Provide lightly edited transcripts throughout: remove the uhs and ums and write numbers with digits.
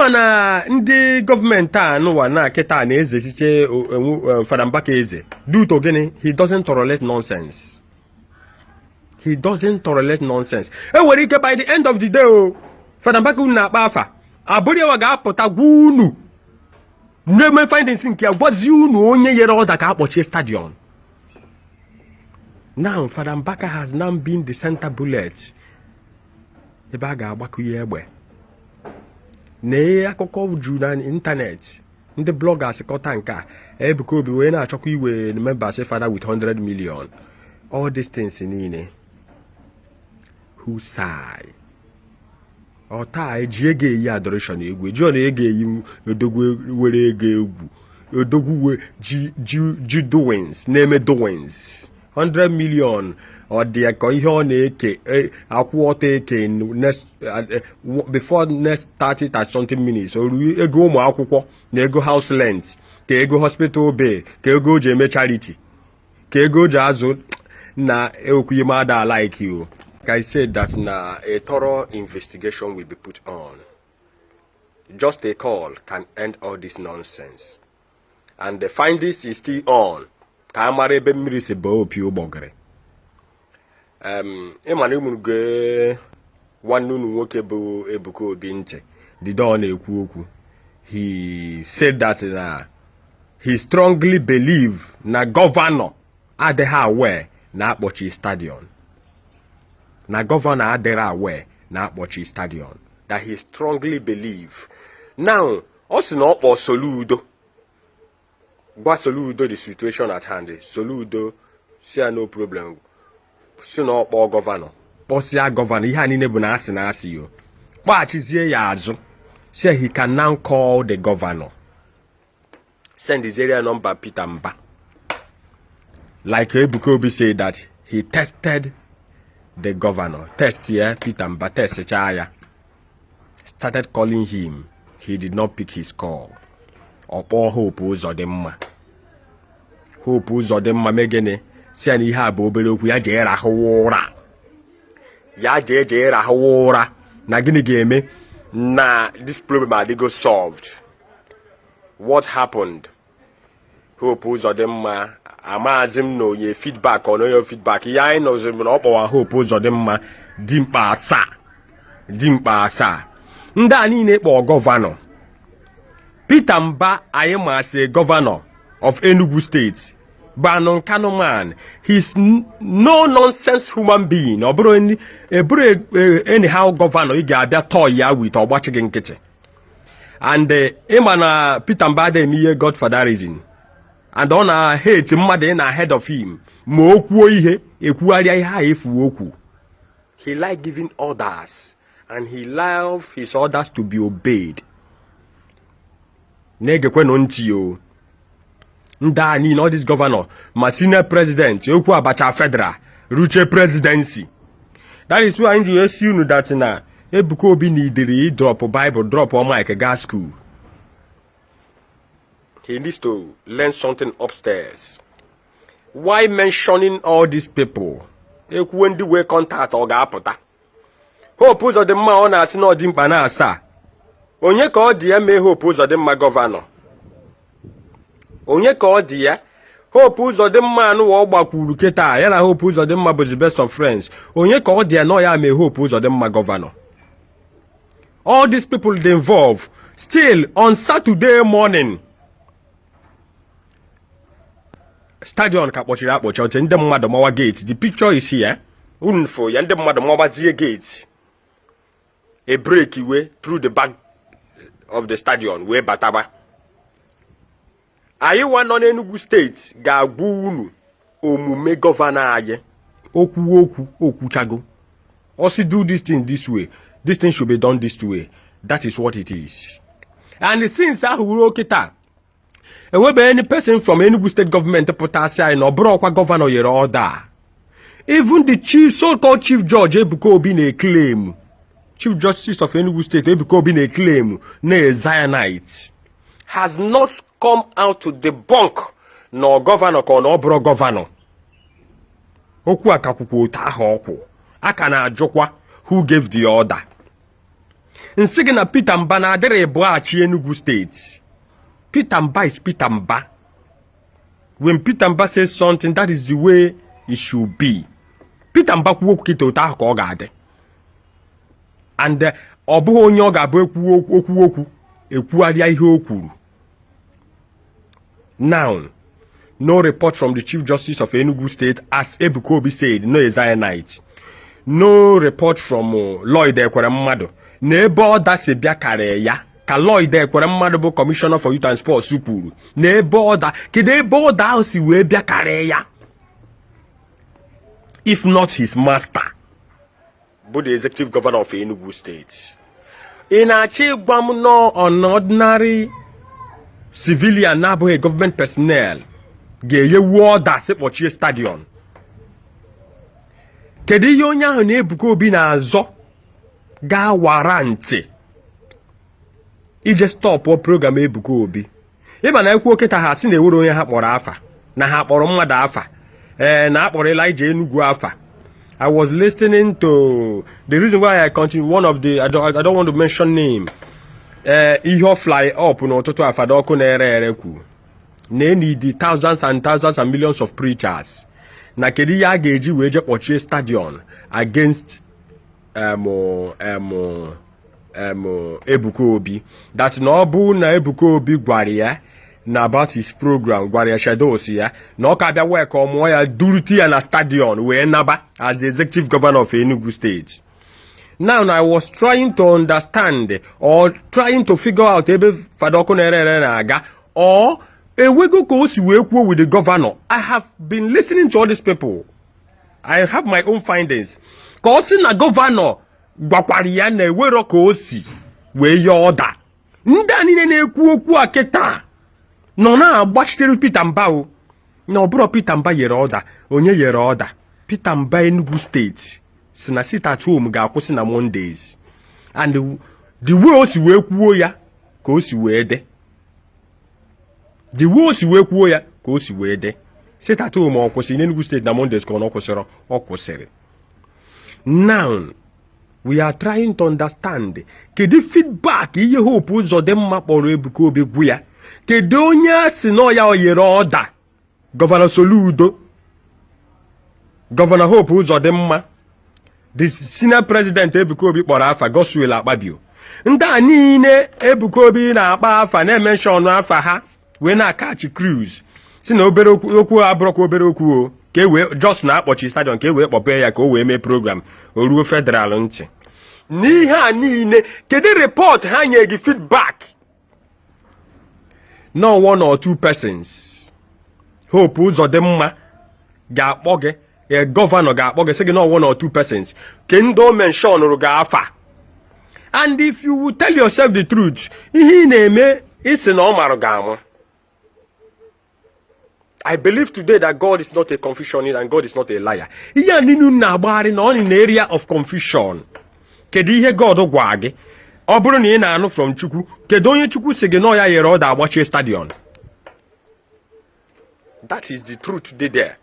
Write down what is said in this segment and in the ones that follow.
Ịma na ndị gọọmenti a nụwa na kịta na-ezechiche Fada Mbaka eze due to gịnị? He doesn't tolerate nonsense. He doesn't tolerate nonsense. E nwere ike by the end of the day o Fada Mbaka unu na-akpa afa abụrụ ya ga-apụta gwa unu na-eme findings nke ya, gwazie unu onye nyere order ka akpọchie stadium. Now Fada Mbaka has now been the center bullet ebe a ga-agbakọ ya egbe. Na akụkọ juru na ịntanetị, ndị bloggers kọta nke a, Ebuka Obi wee na-achọkwa iwe members fada with 100 million. All these things niile, who sigh ọ taa eji ego eyi adoration egwu, eji ọ na ego eyi odogwu were ego egwu odogwu we ji ji ji doings na-eme doings. 100 million ọ dị ya ka ihe ọ na-eke akwụ ọtọ eke next before next 30 something minutes o ruo ego ụmụ akwụkwọ na ego house rent, ka ego hospital bill, ka ego o ji eme charity, ka ego o ji azụ na ekwu ime ada like you. Like I said that na a thorough investigation will be put on. Just a call can end all this nonsense, and the findings is still on ka a mara ebe mmiri si baa opi ụgbọgịrị. Ịma na ụmụ gee nwanne unu nwoke bụ Ebuka Obi ntị dido ọ na-ekwu okwu. He said that na he strongly believe na gọvanọ adịghị aware na akpọchi stadium, na gọvanọ adịghị aware na akpọchi stadium, that he strongly believe. Now ọ sị na ọ kpọ Soludo, gwa Soludo the situation at hand. Soludo si ya no problem, si na ọ kpọọ gọvanọ, kpọsịa gọvanọ. Ihe a niile bụ na asị na asị yo kpọghachizie ya azụ, si he can now call the governor, send his area number Peter Mba. Like Ebuka Obi say that he tested the governor, test ya Peter Mba, testchaa ya, started calling him, he did not pick his call. Ọ kpọọ Hope Uzodimma. Hope Uzodimma mee gịnị? Si ya na ihe a bụ obere okwu, ya jee rahụwa ụra, ya jee jee rahụwa ụra, na gịnị ga-eme na this problem adịgo solved. What happened? Hope Uzodimma, amaazị m na onye feedback ọ na onye feedback ihe anyị nọziri bụ na ọ kpọwa Hope Uzodimma dimkpa asaa, dimkpa asaa ndị a niile kpọọ gọvanọ Peter Mba. Anyị masị gọvanọ of Enugu State bụ anụ Nkanu man. He's no nonsense human being. Ọ bụrụ eburu anyhow gọvanọ ị ga-abịa tọọ ya with ọgbachi gị nkịtị. And ịma na Peter Mba adịghị eme ihe godfatherism, and ọ na hate mmadụ ị na ahead of him ma o kwuo ihe ekwugharịa ihe a efu okwu. He like giving orders and he love his orders to be obeyed. Na-egekwenụ ntị o, ndị a niile, all this governor ma senior president, okwu Abacha federal ruche presidency. That is why anyị ji esi unu that na Ebuka Obi nidiri drop Bible, drop mic, gaa school. He needs to learn something upstairs. Why mentioning all these people? Ekwuwe ndị wee contact ọ ga-apụta. Hope Uzodimma ọ na-asị na ọ dị mkpa na asaa, onye ka ọ dị ya mee Hope Uzodimma gọvanọ? Onye ka ọ dị ya? Hope Uzodimma anụwa ọ gbakwuru kịta, ya na Hope Uzodimma bụzi best of friends. Onye ka ọ dị ya nọ ya mee Hope Uzodimma gọvanọ? All these people dey involve. Still on Saturday morning, stadion ka kpọchiri akpọchi oche, ndị mmadụ mawa gate. The picture is here, unu fụ ya. Ndị mmadụ mawazie gate, a break iwe through the back of the stadium wee bataba. Anyị nwa nọ n'Enugu Steeti ga-agwa unu omume gọvanọ anyị. Okwu okwu okwuchago, ọ sị do this thing this way, this thing should be done this way, that is what it is. And since ahụ ruo kịta, enwebeghị any person from Enugu State government pụtasị anyị na ọ bụrụ ọkwa gọvanọ nyere order. Even the chief, so-called chief judge Ebuka Obi na-eclaim, Chief Justice of Enugu State Ebuka Obi na-eclaim na a Zionite, has not come out to debunk na ọ gọvanọ ka ọ na ọ bụrụ gọvanọ. Okwu a ka kwukwa otu ahụ ọkwụ a ka na-ajụkwa who gave the order. Nsị gị na Peter Mba na-adịrị bụ achị Enugu Steeti. Peter Mba is Peter Mba. When Peter Mba says something, that is the way it should be. Peter Mba kwuo okwu kịta, otu ahụ ka ọ ga-adị. And ọ bụghị onye ọ ga-abụ ekwu okwu okwu ekwugharịa ihe o kwuru. Now, no report from the Chief Justice of Enugu State, as Ebuka Obi said, no, a Zionite. No report from Lloyd Ekweremadu na ebe order si bịa karịa ya ka Lloyd Ekweremadu bụ Commissioner for Youth and Sports kwuru na ebe order. Kedu ebe order ahụ si wee bịa karịa ya, if not his master bụ the executive governor of Enugu State? Ị na-achọ ịgwa m nọ an ordinary civilian na-abụghị government personnel ga-enyewu order si kpọchie stadium? Kedu ihe onye ahụ na Ebuka Obi na-azọ ga-awara ntị ije stop program Ebuka Obi? Ịma na ekwu kịta, ha si na ewere onye ha kpọrọ afa na ha kpọrọ mmadụ afa, ee, na akpọrọ Elijah Enugu afa. I was listening to the reason why I continue one of the I don't want to mention name, ee, ihe ọ fly up n'ụtụtụ afada ọkụ na-ere ere kwu na enidi thousands and thousands and millions of preachers na kedu ihe a ga-eji wee je kpọchie stadium against Ebuka Obi, that na ọ bụ na Ebuka Obi gwara ya na about his program, gwara ya schedules ya, na ọ ka bịa wee ka ọ mụọ ya durute ya na stadium wee naba as the executive governor of Enugu State. Now, I was trying to understand or trying to figure out ebe Fada Ọkụ na-ere ere na-aga or ewego ka o si wee kwuo with the governor. I have been listening to all these people. I have my own findings ka ọ sị na governor gwakwara ya na ewero ka o si wee yọọ order. Ndị a niile na-ekwu okwu a kịta nọ na-agbachitere Peter Mba o na ọ bụrụ Peter Mba nyere order. Onye nyere order? Peter Mba Enugu Steeti si na sit at home ga-akwụsị na Mondays, and the way o si wee kwuo ya ka o si wee dị, the way o si wee kwuo ya ka o si wee dị. Sit at home ọ kwụsịrị n'Enugu Steeti na Mondays ka ọ na ọ kwụsịrị? Ọ kwụsịrị. Now we are trying to understand kedu feedback ihe Hope Uzodimma kpọrọ Ebuka Obi gwu ya. Kedu onye a sị na ya o nyere order? Governor Soludo, Governor Hope Uzodimma, the senior president Ebuka Obi kpọrọ afa, Godswill Akpabio, ndị a niile Ebuka Obi na-akpa afa, na-emention afa ha wee na-akachi cruise si na obere okwu, okwu abụrụkwa obere okwu o, ka e wee just na-akpọchi stadium ka e wee kpọpee ya ka o wee mee program o ruo federal ntị. N'ihe a niile, kedu report ha nye gị, feedback? No one or two persons Hope Uzodimma ga-akpọ gị, governor ga-akpọ gị sị gị no one or two persons ke ndị o mentionụrụ gị afa. And if you will tell yourself the truth, ihe ị na-eme isi na ọ marụ gị amụ. I believe today that God is not a confusionist and God is not a liar. Ihe a niile unu na-agbagharị na ọ na area of confusion. Kedu ihe God gwa gị? Ọ bụrụ na ị na-anụ from Chukwu, kedu onye Chukwu si gị na ọ ya nyere order agbachie stadium? That is the truth dị there.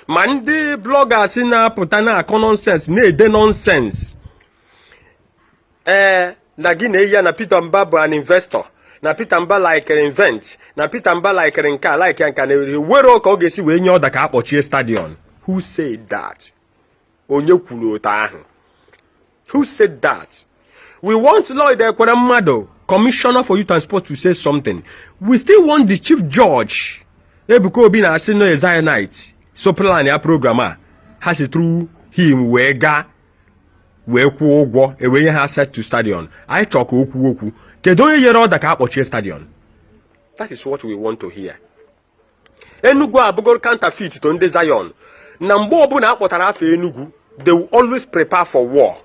Ma ndị bloggers na-apụta na-akọ nonsense, na-ede nonsense, ee, na gị na-eyi ya na Peter Mba bụ an investor, na Peter Mba likere invent, na Peter Mba likere nke a, like nka na ewere ka ọ ga-esi wee nye order ka a kpọchie stadium. Who said that? Onye kwuru otu ahụ? Who said that? We want Lloyd Ekweremadu, Commissioner for Youth and Sport, to say something. We still want the Chief Judge Ebuka Obi na-asị no Zionite so plan ya program a ha si through him wee gaa wee kwụọ ụgwọ ewee nye ha access to stadium. Anyị chọọ ka o kwuo okwu. Kedu onye nyere order ka a kpọchie stadium? That is what we want to hear. Enugu abụgoro counterfeit to ndị Zion na mgbe ọbụla a kpọtara afọ Enugu, they will always prepare for war.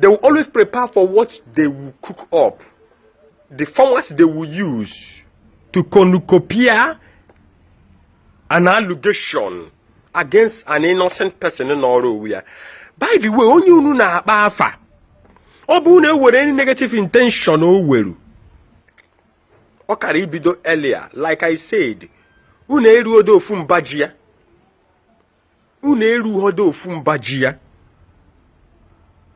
They will always prepare for what they will cook up, the formats they will use to cornucopia an allegation against an innocent person n'ọrụ onwe ya. By the way, onye unu na-akpa afa, ọ bụrụ na e were any negative intention o weru, ọ kara ibido earlier. Like I said, unu eruodo ofu mba ji ya, unu eruodo ofu mba ji ya.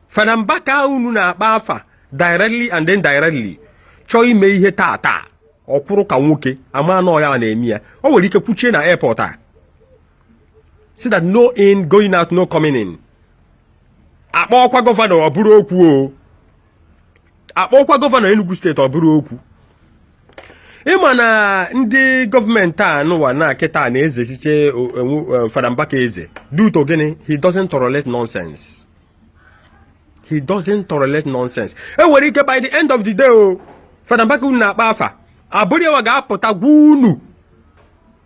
Fada Mbaka unu na-akpa afa Directly and indirectly, chọọ ime ihe taa taa, ọ kwụrụ ka nwoke ama na ya na-eme ya. O nwere ike kwuchie na airport a, see that no in going out, no coming in. Akpọkwa governor, ọ bụrụ okwu o. Akpọkwa governor Enugu Steeti, ọ bụrụ okwu. Ịma na ndị gọọmenti a nụwa na kịta na-ezechiche Fada Mbaka eze due to gịnị? He doesn't tolerate nonsense. He doesn't tolerate nonsense. E nwere ike by the end of the day o, Fada Mbaka unu na-akpa afa abụrụ ya ga-apụta gwa unu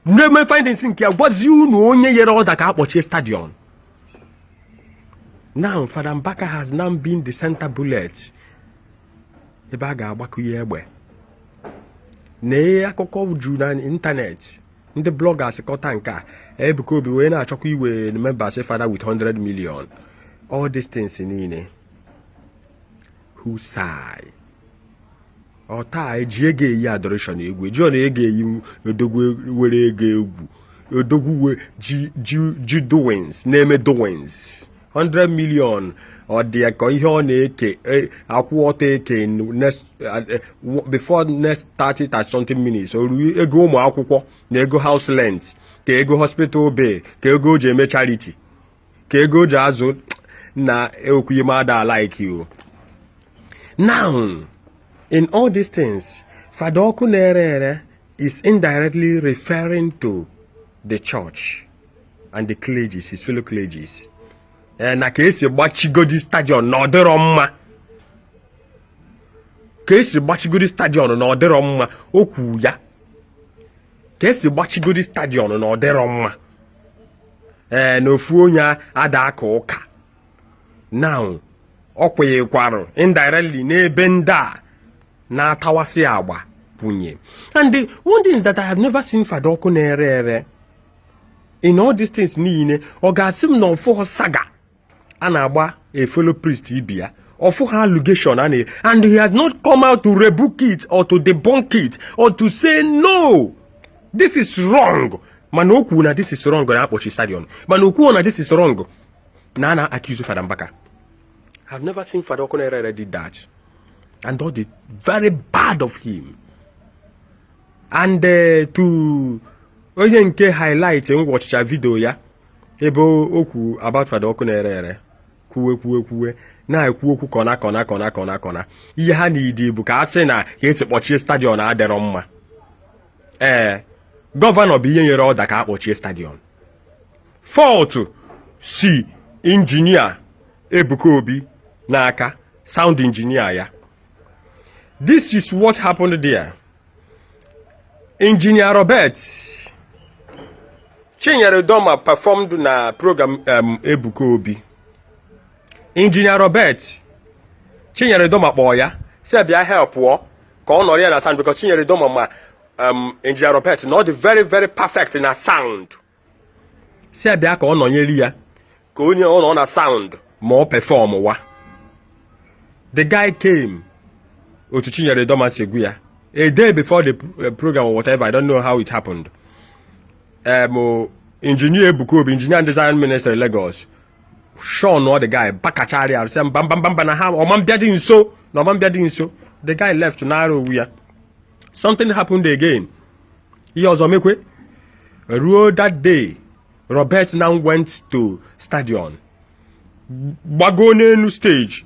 na-eme findings nke ya, gwazie unu onye nyere order ka akpọchie stadium. Now Fada Mbaka has now been the center bullet ebe a ga-agbakọ ya egbe na akụkọ juru na ịntanetị. Ndị bloggers kọta nke a, Ebuka Obi wee na-achọkwa iwe members fada with 100 million. All these things niile, who sigh ọ taa eji ego eyi adoration egwu eji ọ na ego eyi odogwu were ego egwu odogwu we ji ji ji doings na-eme doings. 100 million, ọ dị ya ka ihe ọ na-eke akwụ ọtọ eke next before next 30 something minutes o ruo ego ụmụ akwụkwọ na ego house rent, ka ego hospital bill, ka ego o ji eme charity, ka ego o ji azụ na ekwu ime ada like you. Now, in all these things, Fada Ọkụ na-ere ere is indirectly referring to the church and the clergies, his fellow clergies. Na ka esi gbachigodi stadium na ọ dịrọ mma, ka esi gbachigodi stadium na ọ dịrọ mma. O kwu ya ka esi gbachigodi stadium na ọ dịrọ mma. Ee, na ofu onye ada aka ụka. Now ọ kwenyekwarụ indirectly n'ebe ndị a na-atawasị agba kwunye. And the one thing is that I have never seen Fada Ọkụ na-ere ere in all these things niile, ọ ga-asị m na ọfụ saga a na-agba a fellow priest ibi ya, ọfụ ha allegation a na, and he has not come out to rebuke it or to debunk it or to say, "No, this is wrong." Mana o kwuru na this is wrong na akpọchi stadium, mana o kwuo na this is wrong na a na-accuse Fada Mbaka. I've never seen Fada Ọkụ na-ere ere did that, and all the very bad of him. And to onye nke highlight ngwa ọchịcha video ya ebe o kwu about Fada Ọkụ na-ere ere, kwuwe kwuwe kwuwe na-ekwu okwu kọna kọna kọna kọna kọna. Ihe ha n'idi bụ ka a sị na ka esi kpọchie stadium adịrọ mma. Ee, governor bụ ihe nyere order ka a kpọchie stadium. Fault si injinia Ebuka Obi n'aka sound engineer ya. This is what happened there. Engineer Robert Chinyere Doma performed na program Ebuka Obi. Engineer Robert, Chinyere Doma kpọọ ya si bịa help pụọ ka ọ nọrọ ya na sound, because Chinyere Doma ma Engineer Robert na ọ dị very very perfect na sound. Si bịa ka ọ nọnyere ya, ka onye ọ nọ na sound ma ọ perform wa. The guy came otu Chinyere Doma si egwu ya a day before the program or whatever, I don't know how it happened. Engineer Ebuka Obi, engineer and design ministry Lagos, Sean ọ the guy bakachara ya sị mba mba mba mba, na ha ọma mbịa dị nso na ọma mbịa dị nso. The guy left nara owu ya. Something happened again. Ihe ọzọ mekwe ruo that day, Robert now went to stadium, gbago n'elu stage,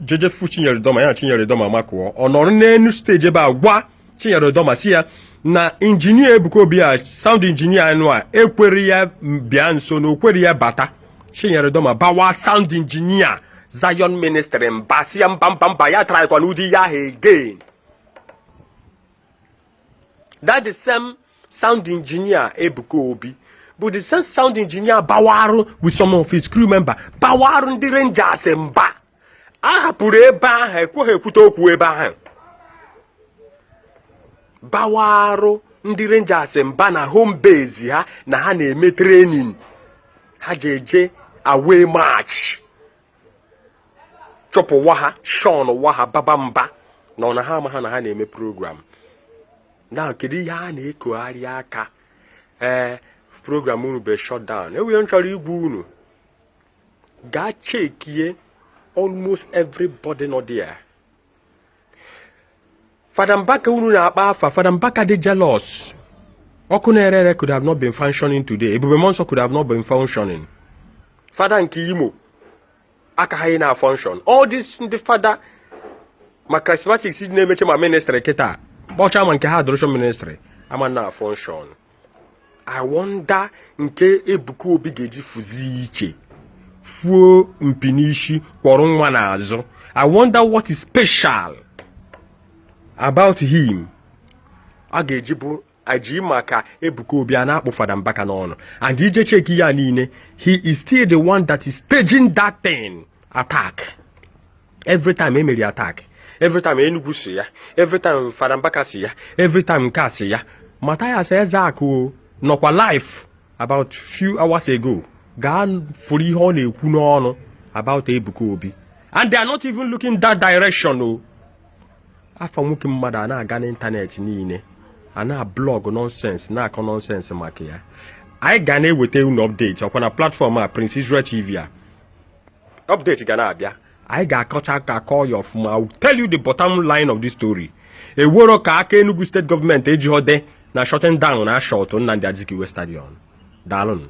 jeje fu Chinyere Doma ya na Chinyere Doma makụọ. Ọ nọrọ n'elu stage ebe a gwa Chinyere Doma si ya na injinia Ebuka Obi a, sound engineer anụ a, ekwere ya bịa nso na okwere ya bata. Chinyere Doma bawa sound engineer Zion Ministry mba, si ya mba mba mba, ya trykwa n'ụdị ya ahụ again. That the same sound engineer Ebuka Obi bụ the same sound engineer bawarụ with some of his crew member, bawarụ ndị Rangers mba. A hapụrụ ebe ahụ, ekweghị ekwute okwu ebe ahụ. Bawarụ ndị Rangers mba na home base ha na ha na-eme training ha ji eje away match, chụpụ wa ha, shun wa ha, baba mba na ọ na ha ama ha na ha na-eme program na. Kedu ihe a na-ekogharị aka? Ee, program unu bụ shut down. Enweghị m chọrọ igwu unu gaa checkie almost everybody nọ there. Fada Mbaka unu na-akpa afa, Fada Mbaka dị jealous. Ọkụ na-ere ere could have not been functioning today. Ebube Mmụọ Nsọ could have not been functioning. Fada nke Imo aka ha na function. All these ndị fada ma charismatics na-emeche ma ministry kịta kpọcha ma nke ha adoration ministry ama na function. I wonder nke Ebuka Obi ga-eji fuzi iche fuo mpi n'isi kwọrọ nwa n'azụ. I wonder what is special about him a ga-eji bụ aji maka Ebuka Obi a na-akpụ Fada Mbaka n'ọnụ. And ije check ya niile, he is still the one that is staging that thing, attack. Every time emeri attack, every time Enugu si ya, every time Fada Mbaka si ya, every time nke a si ya. Mathias Ezeaku nọkwa live about few hours ago, gaa fụrụ ihe ọ na-ekwu n'ọnụ about Ebuka Obi, and they are not even looking that direction o. Afa nwoke mmadụ a na-aga n'ịntanetị niile a na-blog nonsense, na-akọ nonsense maka ya. Anyị ga na-eweta unu update ọkwa na platform a, Prince Israel TV a. Update ga na-abịa, anyị ga-akọcha aka akọ ya ọfụma. I will tell you the bottom line of this story. Ewero ka aka Enugu State gọọmenti ejighọ dị na shutting down na shut Nnamdi Azikiwe Stadium. Daalụnụ.